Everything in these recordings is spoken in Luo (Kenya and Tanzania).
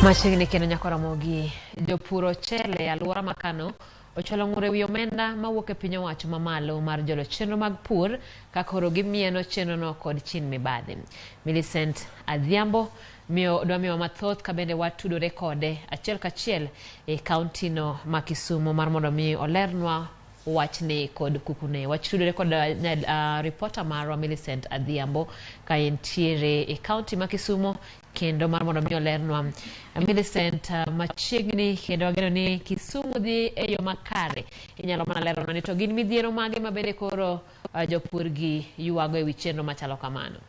Machiegni kendo nyaka Ramogi, jopur ochele e alwora ma Kano ochwalo ng'ur e wi omenda mawuok e piny owacho mamalo mar jolo chenro mag pur ka koro gimieno chenrono kod chin mibadhi. Millicent Adhiambo miyo dwa miyowa mathoth ka bende watudore kode achiel kachiel e kaunti no ma Kisumu mar mondo mi olernwa wachni kod kukune. Wach tudore kod ripota marwa Millicent Adhiambo ka entiere e kaunti ma Kisumu kendo mar mondo mi olernwa. Millicent, machiegni kendo wageno ni Kisumu dhi e yo makare. Inyalo mana leronwa ni to gin midhiero mage ma bende koro jopur gi ywago e wi chenro machalo kamano.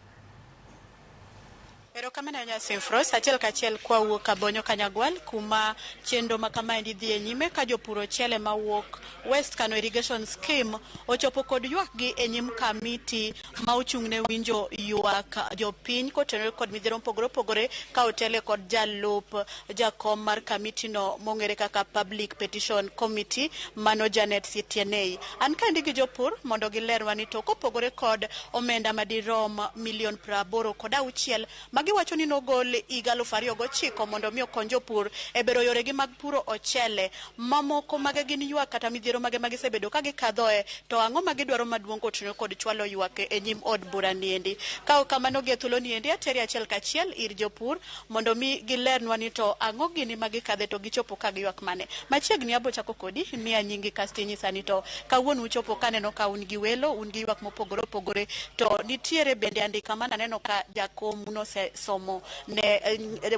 Erokamano ahinya Simfros, achiel kachiel kwawuok Kabonyo Kanyagwal kuma chenro ma kamaendi dhi e nyime ka jopur ochele mawuok West Kano Irrigation Scheme ochopo kod ywakgi e nyim kamiti ma ochung' ne winjo ywak jopiny kotenore kod midhiero mopogore opogore ka otele kod jalup jakom mar kamiti no mong'ere kaka Public Petition Committee mano Janet Sitienei. An kaendi gi jopur mondo gilerwa ni to kopogore kod omenda madirom milion 86 magiwacho ni nogol higa 2009 mondo mi okony jopur e bero yoregi mag puro ochele. Mamoko mage gin ywak kata midhiero mage magisebedo ka gikadhoe to ang'o ma gidwaro maduong' kotenore kod chwalo ywak e nyim od bura niendi. Ka ok kamano gi e thuolo niendi ateri achiel kachiel ir jopur mondo mi gilernwa ni to ang'o gini ma gikadhe to gichopo ka giywak mane. Machiegni abo chako kodi, miya nyingi kasto inyisa ni to kawuono uchopo kaneno ka un gi welo, un gi ywak mopogore opogore to nitiere bende andika mana aneno ka jakom nosesomo ne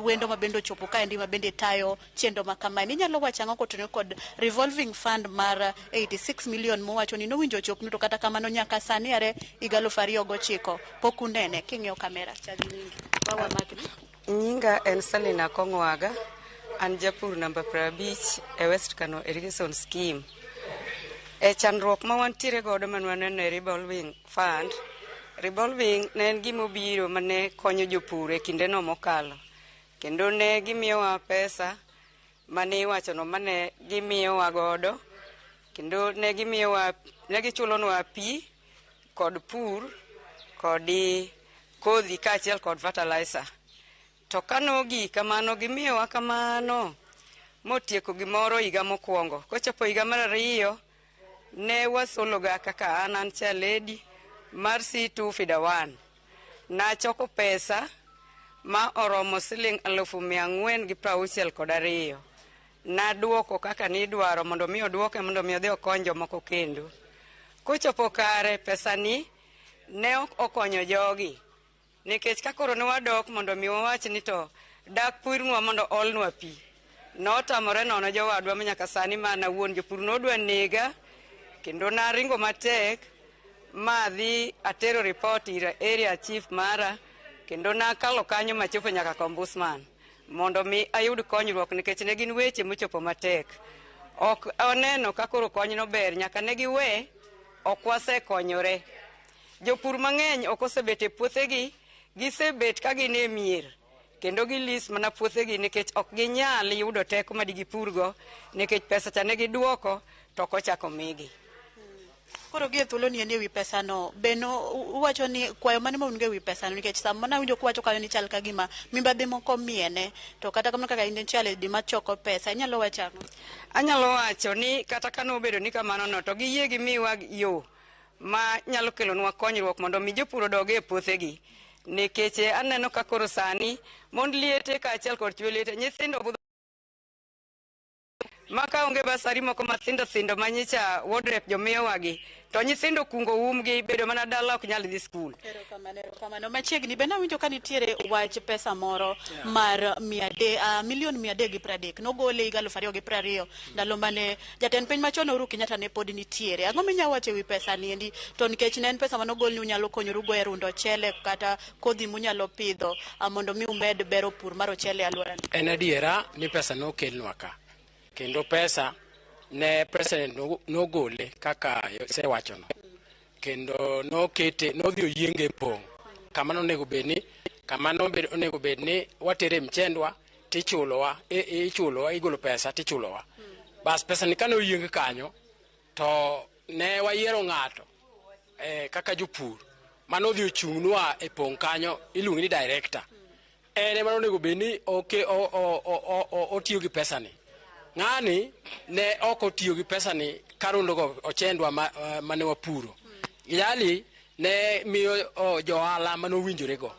wendo ma bende ochopo kaendi ma bende tayo chenro ma kamae. Inyalo wacho ang'o kotenore kod revolving fund mar 86 million mowacho ni nowinjo ochopnu to kata kamano nyaka sani are higa 2009 pok unene. King'iyo kamera chak gi nyingi. Wawa makni. Nyinga en Selina Kong'waga, an japur namba 50 e West Kano Irrigation Scheme. E chandruok ma wantiere godo mane waneno e revolving fund, revolving ne en gima obiro mane konyo jopur e kindeno mokalo. Kendo ne gimiyowa pesa mane iwachono mane gimiyowa godo, kendo ne gimiyowa, ne gichulonwa pi kod pur kod kodhi kaachiel kod fertilizer. To kano ogik kamano gimiyowa kamano motieko gimoro higa mokwongo. Kochopo higa mar ariyo, ne wasologa kaka an chairlady mar C2 Feeder 1. Nachoko pesa ma oromo siling 462,000. Naduoko kaka nidwaro mondo mi oduoke mondo mi odhi okony jomoko kendo. Kochopo kare pesa ni ne ok okonyo jogi nikech ka koro ne wadok mondo mi wawach ni to dak purnwa mondo olnwa pi notamore nono jowadwa ma nyaka sani mana wuon jopur nodwa nega kendo naringo matek ma adhi atero report ir area chief mara kendo nakalo kanyo machopo nyaka ombudsman mondo mi ayud konyruok nikech ne gin weche mochopo matek. Ok oneno ka koro konyno ber nyaka ne giwe ok wasekonyore. Jopur mang'eny ok osebet e puothegi, gisebet ka gin e mier kendo gilis mana puothegi nikech ok ginyal yudo teko ma digipurgo nikech pesa cha ne giduoko to ok ochako migi. Koro gi e thuolo ni endi ewi pesa no, be no uwacho ni kwayo mane ma un go ewi pesa no nikech sama nawinjo kuwacho kanyo ni chal ka gima mibadhi moko miene to kata kamano kaka in chairlady machoko pesa inyalo wacho ang'o? Anyalo wacho ni kata ka nobedo ni kamano no to giyie gimiwa yo ma nyalo kelonwa konyruok mondo mi jopur odog e puothegi nikech aneno ka koro sani mond liete kaachiel kod chwe liete nyithindo budho ma ka onge bursary moko mathindo thindo ma nyicha ward rep jomiyowa gi to nyithindo kungo umgi bedo mana dala ok nyal dhi skul. Erokamano, erokamano. Machiegni be nawinjo ka nitiere wach pesa moro mar 300, milion 330 nogole higa 2020 ndalo mane jatend piny machon Uhuru Kenyatta ne pod nitiere. Ang'o minyalo wacho ewi pesa ni endi? To nikech ne en pesa manogol ni unyalo konyoru go e rundo ochele kata kodhi munyalo pidho mondo mi umed bero pur mar ochele e alworani. En adiera ni pesa nokelnwa ka kendo pesa ne president nogole kaka isewachono kendo nokete nodhi oyienge e pong' kama nonego bed ni kama onego bed ni watere mchendwa tichulowa ichulowa igolo pesa tichulowa. Bas pesa ni kane oyieng kanyo to ne wayiero ng'ato kaka jopur manodhi ochung'nwa e pong' kanyo iluongo ni director. En ema onego bed ni otiyo gi pesa ni. Ng'ani ne ok otiyo gi pesa ni karundogo ochendwa mane wapuro. Jali ne miyo johala manowinjore go.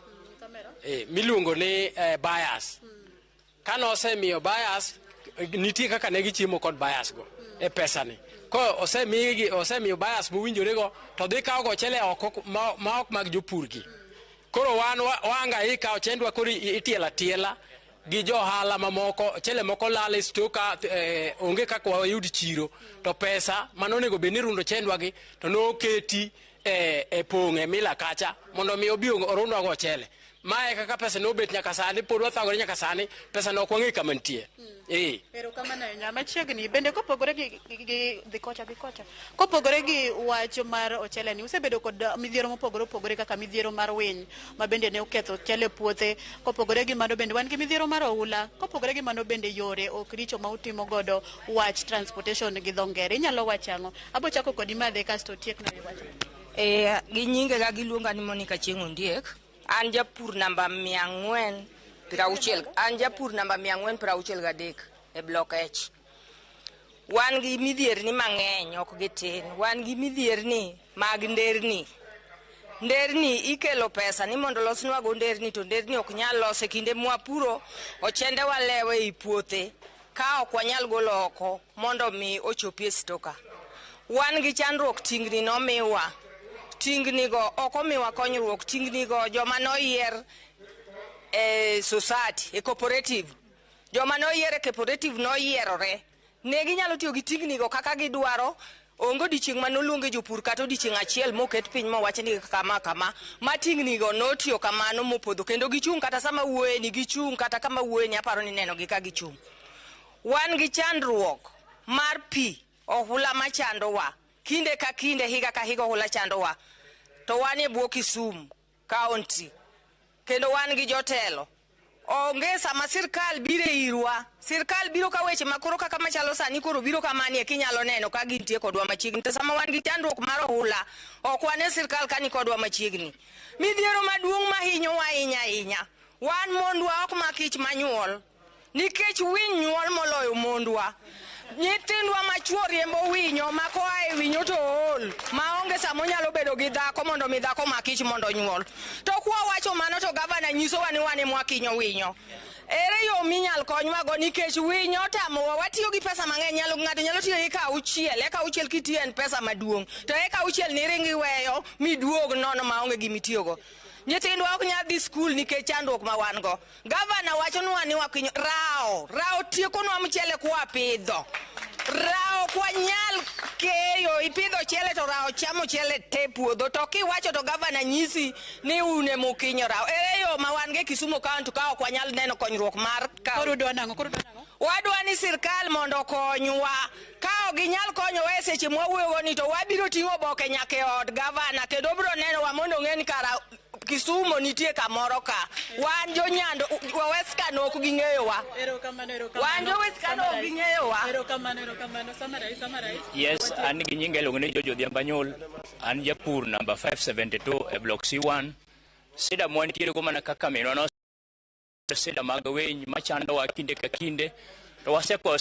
Miluongo ni buyers. Kane osemiyo buyers, nitie kaka ne gichiemo kod buyers go e pesa ni. Ko osemigi, osemiyo buyers mowinjore go, to dhi kawo go ochele oko ma ok mag jopur gi. Koro wan wahangaika, ochendwa koro itielo atiela gi johala mamoko, ochele moko lal e stoka, onge kaka wayud chiro. To pesa mane onego bed ni rundo ochendwa gi to noketi e pong' e mila kacha mondo mi obi orundwa go ochele. Mae kaka pesa nobet nyaka sani, pod wathagore nyaka sani, pesa no ok wang'e kama nitie. Erokamano ahinya. Machiegni bende kopogore gi dhi kocha dhi kocha. Kopogore gi wach mar ochele ni, usebedo kod midhiero mopogore opogore kaka midhiero mar winy ma bende ne oketho ochele puothe. Kopogore gi mano bende wan gi midhiero mar oula. Kopogore gi mano bende yore ok richo ma utimo godo wach transportation gi dho ngere. Inyalo wacho ang'o? Abo chako kodi madhe kasto tiekna gi wach. Gi nyingega giluonga ni Monica Chieng' Ondiek. An japur namba 460, an japur namba 463 e block H. Wan gi midhierni mang'eny, ok gitin. Wan gi midhierni mag nderni. Nderni ikelo pesa ni mondo losnwago nderni, to nderni ok nyal los e kinde mwapuro ochende walewe ei puothe ka ok wanyal golo oko mondo mi ochopi e stoka. Wan gi chandruok, tingni nomiwa. Tingni go ok omiwa konyruok, tingni go joma noyier e society, e cooperative. Joma noyier e cooperative noyierore. Ne ginyalo tiyo gi tingni go kaka gidwaro. Onge odiochieng' manoluonge jopur kata odiochieng' achiel moket piny mowach ni kama kama. Ma tingni go notiyo kamano mopodho kendo gichung' kata sama wuoye ni gichung' kata kama wuoye ni aparo ni neno gi ka gichung'. Wan gi chandruok mar pi, ohula machandowa. Kinde ka kinde, higa ka higa ohula chandowa. To wan e bwo Kisumu County kendo wan gi jotelo. Onge sama sirkal biro irwa. Sirkal biro ka weche makoro kaka machalo sani koro biro kamani eki inyalo neno ka gintie kodwa machiegni. To sama wan gi chandruok mar ohula, ok wane sirkal ka ni kodwa machiegni. Midhiero maduong' mahinyowa ahinya ahinya. Wan mondwa ok mak ich manyuol. Nikech winy nyuol moloyo mondwa. Nyithindwa machuo riembo winyo ma koa e winyo to ool maonge sama onyalo bedo gi dhako mondo mi dhako mak ich mondo onyuol. To kwawacho mano to gavana nyisowa ni wan ema wakinyo winyo. Ere yo minyal konywago nikech winyo otamowa, watiyo gi pesa mang'eny, nyalo ng'ato nyalo tiyo eka auchiel, eka auchiel kitiyo en pesa maduong'. To eka auchiel niring iweyo miduog nono maonge gimitiyogo. Nyithindwa ok nyal dhi skul nikech chandruok ma wan go. Gavana wachonwa ni wakinyo rao, rao tiekonwa mchele kwapidho. Rao ok wanyal keyo, ipidho chele to rao chamo chele te puodho. To kiwacho to gavana nyisi ni un emukinyo rao. Ere yo ma wan go e Kisumu County ka ok wanyal neno konyruok mar Koro udwa nang'o? Koro udwa nang'o? Wadwa ni sirkal mondo okonywa. Ka ok ginyal konyowa e seche mwawuoyogo ni to wabiro ting'o oboke nyaka e od gavana kendo obiro nenowa mondo ong'e ni kara Kisumu nitie kamoro ka. Wan jo Nyando, wa West Kano ok ging'eyowa. Erokamano, erokamano. Wan jo West Kano ok ging'eyowa. Erokamano, erokamano. Summarize, summarize. Yes, an gi nyinga iluongo ni George Odhiambo Anyul. An japur namba 572 e block C1. Sida mwantiere go mana kaka minwa no sida mag winy machandowa kinde ka kinde. To wasekwayo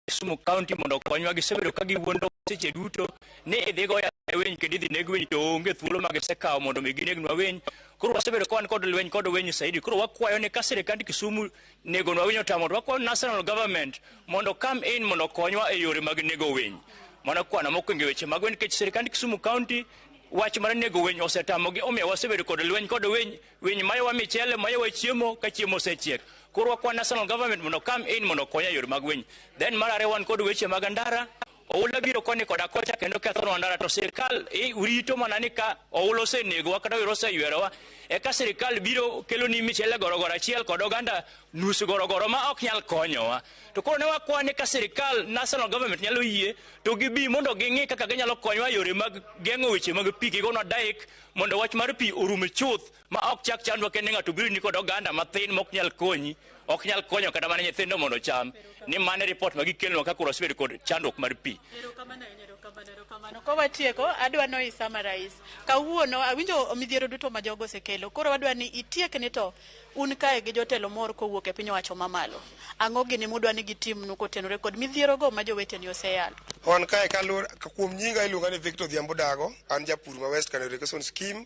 Kisumu County mondo okonywa. Gisebedo ka giwuondo seche duto ni idhi go yath ne winy kendo idhi neg winy to onge thuolo ma gisekawo mondo mi ginegnwa winy. Koro wasebedo ka wan kod lweny kod winy saidi. Koro wakwayo ni ka sirikand Kisumu negonwa winy otamo to wakwayo national government mondo come in mondo okonywa e yore mag nego winy. Mano kwana mokwongo e weche mag winy nikech sirikand Kisumu County wach mar nego winy osetamogi, omiyo wasebedo kod lweny kod winy. Winy mayowa michele, mayowa chiemo ka chiemo osechiek. Koro wakwa national government mondo come in mondo okony e yore mag winy. Then mar ariyo wan kod weche mag ndara. Oula biro koni koda kocha kendo kethonwa ndara to sirikal rito mana ni ka oula osenegowa kata yore oseywerowa eka sirikal biro keloni michele gorogoro achiel kod oganda nus gorogoro ma ok nyal konyowa. To koro ne wakwa ni ka sirikal national government nyalo yie to gibi mondo ging'i kaka ginyalo konyowa e yore mag geng'o weche mag pi gigonwa daik mondo wach mar pi orum chuth ma ok chak chandwa kendo ng'ato biro ni kod oganda mathin ma ok nyal konyi. Ok nyal konyo kata mana nyithindo mondo ocham. Ni mane report ma gikelonwa ka koro wasebedo kod chandruok mar pi. Erokamano ahinya, erokamano, erokamano. Kowatieko, adwa no i-summarize. Kawuono awinjo midhiero duto ma jogo osekelo. Koro wadwa ni itiek ni to un kae gi jotelo mor kowuok e piny owacho mamalo. Ang'o gini mudwa ni gitimnu kotenore kod midhierogo ma joweteni oseyalo? Wan kae kaluwore kuom nyinga iluonga ni Victor Odhiambo Dago, an japur ma West Kano Irrigation Scheme,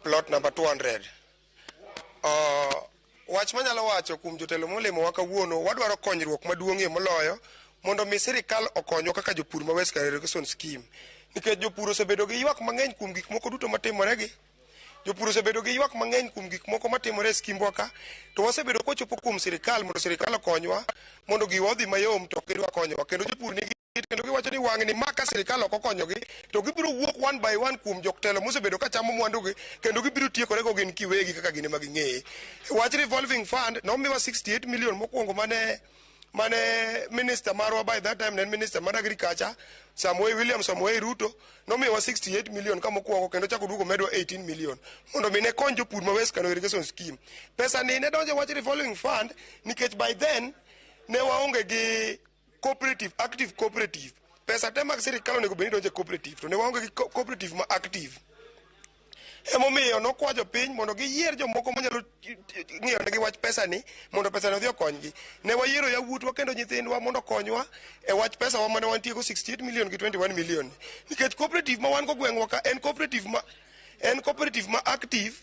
plot number 200. Wach manyalo wacho kuom jotelo molimowa kawuono, wadwaro konyruok maduong'ie moloyo mondo mi sirikal okonywa kaka jopur ma West Kano Irrigation Scheme. Nikech jopur osebedo gi ywak mang'eny kuom gik moko duto matimore gi. Jopur osebedo gi ywak mang'eny kuom gik moko matimore e skimbwa ka, to wasebedo kochopo kuom sirikal mondo sirikal okonywa mondo giwa odhi mayom to ok gidwa konyowa. Kendo jopur nigi kendo giwacho ni wang'ni ma ka sirikal ok okonyogi to gibiro wuok one by one kuom jotelo mosebedo ka chamo mwandugi kendo gibiro tiekore go gin kiwegi kaka gin ema ging'eye. Wach revolving fund nomiwa 68 million mokwongo mane minister marwa by that time ne en minister mar agriculture Samoei William Samoei Ruto nomiyowa 68 million ka mokwongo kendo chako duogo medwa 18 million mondo mi ne kony jopur ma West Kano Irrigation Scheme. Pesa ni ne donjo e wach revolving fund nikech by then ne waonge gi cooperative, active cooperative. Pesa te mag sirikal onego bed ni donjo e cooperative to ne waonge gi cooperative ma active. Emomiyo nokwa jopiny mondo giyier jomoko manyalo ng'iyo negi wach pesa ni mondo pesa ni odhi okonygi. Ne wayiero yawuotwa kendo nyithindwa mondo okonywa e wach pesa wa mane wantie go 68 million gi 21 million. Nikech cooperative ma wan go gweng'wa ka en cooperative ma active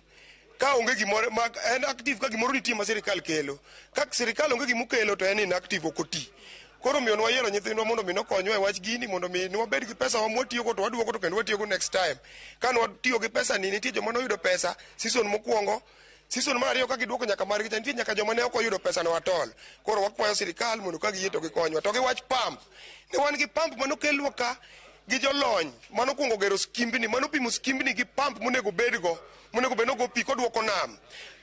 ka onge gimoro ma en active ka gimoro nitie ma sirikal kelo. Ka sirikal onge gimokelo to en inactive, ok oti. Koro omiyo nwayiero nyithindwa mondo mi nokonywa e wach gini mondo mi nwabed gi pesa wa mwatiyogo to waduogo to kendo watiyogo next time. Ka nwatiyo gi pesa ni nitie joma noyudo pesa season mokwongo, season mar ariyo ka giduoko nyaka margi cha nitie nyaka joma ne ok oyudo pesa no at all. Koro wakwayo sirikal mondo ka giyie to gikonywa. To gi wach pump, ne wan gi pump manokelnwa ka gi jolony manokwongo gero skimbni manopimo skimbni gi pump monego bedgo monego bed nogo pi koduoko nam.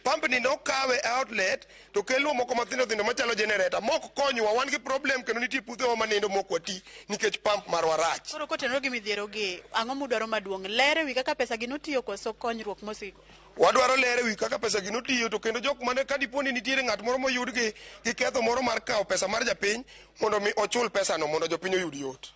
Pump ni nokawe e outlet to kelnwa moko mathindo thindo machalo generator mok konywa. Wan gi problem kendo nitie puothewa manindo mok wati nikech pump marwa rach. Koro kotenore gi midhiero gi, ang'o mudwaro maduong'? Ler ewi kaka pesa gi notiyo koso konyruok mosiko? Wadwaro ler ewi kaka pesa gi notiyo to kendo jok mane ka dipo ni nitiere ng'at moro moyud gi ketho moro mar kawo pesa mar japiny mondo mi ochul pesa no mondo jopiny oyud yot.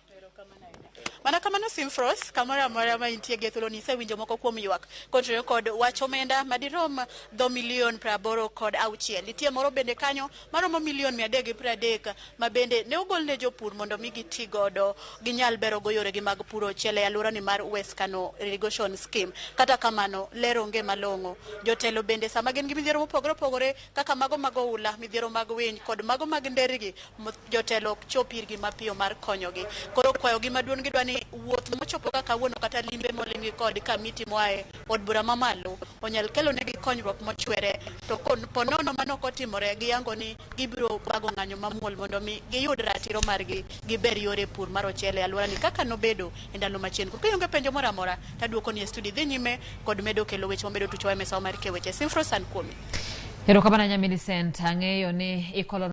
Mana kamano Simfros, kamoro amora ma intie gi thuolo ni isewinjo moko kuom ywak kotenore kod wach omenda madirom dho milion 86. Nitie moro bende kanyo maromo milion 330 ma bende ne ogol ne jopur mondo mi giti godo ginyal bero go yoregi mag puro ochele e alwora ni mar West Kano Irrigation Scheme. Kata kamano, ler onge malong'o. Jotelo bende sama gin gi midhiero mopogore opogore kaka mago mag oula, midhiero mag winy kod mago mag ndergi, jotelo ok chop irgi mapiyo mar konyogi. Koro kwayogi maduong' gidwa ni wuoth mochopo ka kawuono kata limbe molimgi kod kamiti moa e od bura mamalo onyal kelo negi konyruok mochwere to po nono mano ok otimore giyango ni gibiro bago ng'anyo mamuol mondo mi giyud ratiro margi giber yore pur mar ochele e alwora ni kaka nobedo e ndalo machien. Koro kionge penjo moro amora taduoko ni e studio dhi nyime kod medo kelo weche mamedo tuchowa e mesawa mar keyo weche. Simfros an kuomi. Erokamano ahinya Millicent, ang'eyo ni ikolo